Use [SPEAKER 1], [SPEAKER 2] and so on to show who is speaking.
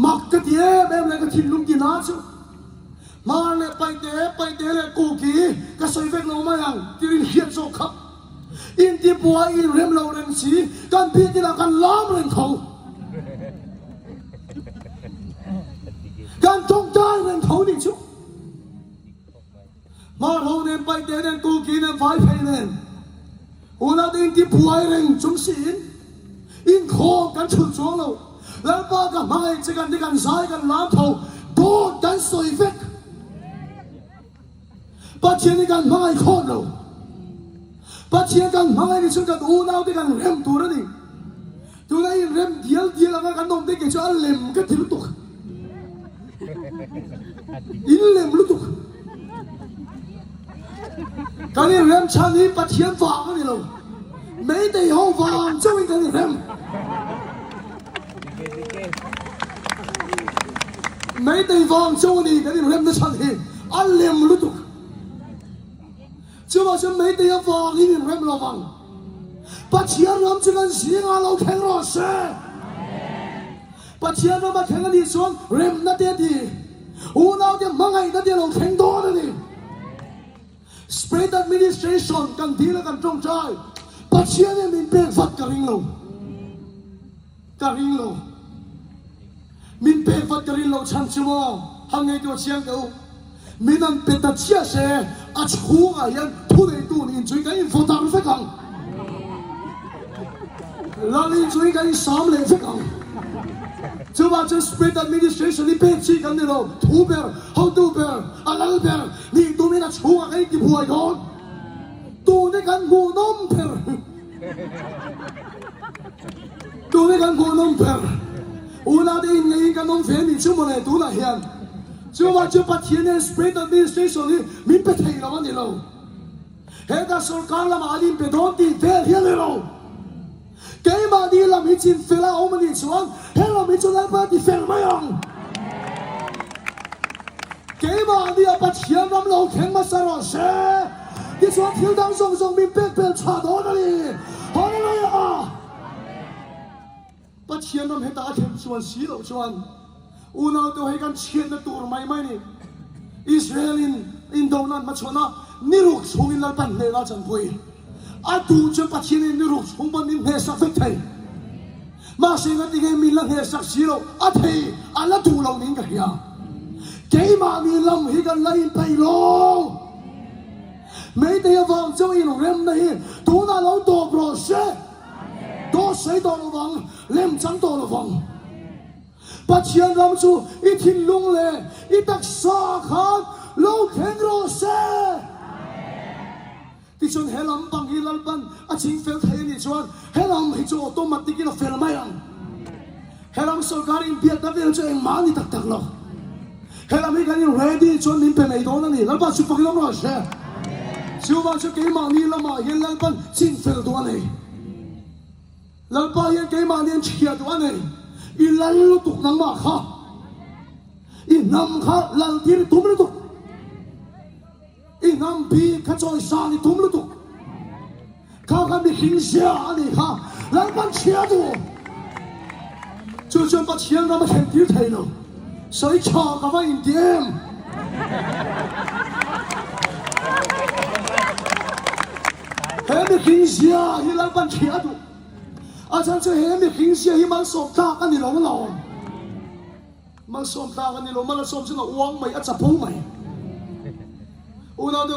[SPEAKER 1] Mak ka ti em em leh ka thinlung ti na chu Hmar leh Paihte, Paihte leh Kuki ka sawi vek lo mai ang tih in hriat zawk kha. Intibuai in rem lo reng si kan biakin ah kan lam reng tho. Kan tawngtai reng tho nih chu. Hmar ho nen, Paihte nen, Kuki nen, Vaiphei nen unau te intibuai reng chung siin inkhawm kan chhun chuang lo. Lalpa ka hmangaih che kan ti kan zai kan lam tho dawt kan sawi vek. Pathian hi kan hmangaih khawt lo. Pathian kan hmangaih ni chuan kan unau te kan rem tur a ni. Tuna inrem dial dial anga kan awm te kei chu a lem ka ti lutuk. In lem lutuk. Kan inrem chhan hi Pathian vang a ni lo. Meitei ho vang chauhin kan inrem. Meitei vang chauh a ni kan inremna chhan hi a lem lutuk. Chuvang chuan meitei avangin inrem lo vang. Pathian ram chu kan zingah lo thleng rawh se. Pathian ram a thleng a nih chuan remna te a ti, unaute hmangaihna te a lo thleng dawn a ni. State administration kan dil a kan tawngtai Pathian hian min pek vat ka ring lo. Ka ring lo. Min pek vat ka rin loh chhan chu maw han ngaihtuah chiang teh u. Min an pe ta chiah se a chhungah hian thuneitu nih inchui kan invaw dar vek ang. Lal inchui kan insam leh vek ang. Chuvang chuan State administration hi pek chi kan ni lo. Thu ber, hotu ber, a lal ber nih tumin a chhungah kan intibuai dawn. Tune kan hmuhnawm ber. Tune kan hmuhnawm ber. Unau te inngeihin kan awm ve nih chu mawle tunah hian. Chuvang chu Pathian hian State administration hi min pe thei lo a ni lo. Heta sorkar lamah an inpe dawn tih vel hi a ni lo. Keimahni lam hi chin fel a awm a nih chuan he lam hi chu Lalpa ti fel mai ang. Keimahni a Pathian ram lo thleng hmasa rawh se. Tichuan thil dang zawng zawng min pek pel chhuah dawn a ni. Hallelujah! Pathian ram heta a thlen chuan si loh chuan unau te hei kan chhiatna tur mai mai ni. Israel in indona an hmachhawn a, ni ruk chhungin Lalpan hnehna a chanpui. A duh chuan Pathian in ni ruk chhung pawn min hnehsak vek thei. Mahse ngatinge min la hnehsak si loh a thei a la duh lo niin ka hria. Keimahni lam hi kan la inpeih lo. Meitei avang chuan inremna hi tunah lo tawp rawh se. Dawt sawi tawh lo vang, lem chang tawh lo vang. Pathian ram chu i thinlung leh i taksa khan lo thleng rawh se. Tichuan he lam bang hi Lalpan a ching fel thei a nih chuan he lam hi chu automatic in a fel mai ang. He lam sorkar inbiakna vel chu engmah a ni tak tak lo. He lam hi kan in ready chuan min pe mai dawn a ni. Lalpa chu fakin awm rawh se. Chuvang chu keimahni lamah hian Lalpan chin fel duh a nei. Lalpa hian keimahni an chhia duh a nei. I lal lutuk nangmah kha. I hnam kha lal tir i tum lutuk. I hnam bik kha chawisan i tum lutuk. Kha kha mihring zia a nih kha. Lalpan chhia duh. Chu chuan Pathian ram a thlen tir thei lo. Sawi tha ka va inti em? He mihring zia hi Lalpan chhia duh. A chhan chu he mihring zia hi malsawm tlak a ni lo alawm. Malsawm tlak a ni lo, mal a sawm chuan a uang mai, a chapo mai. Unau te.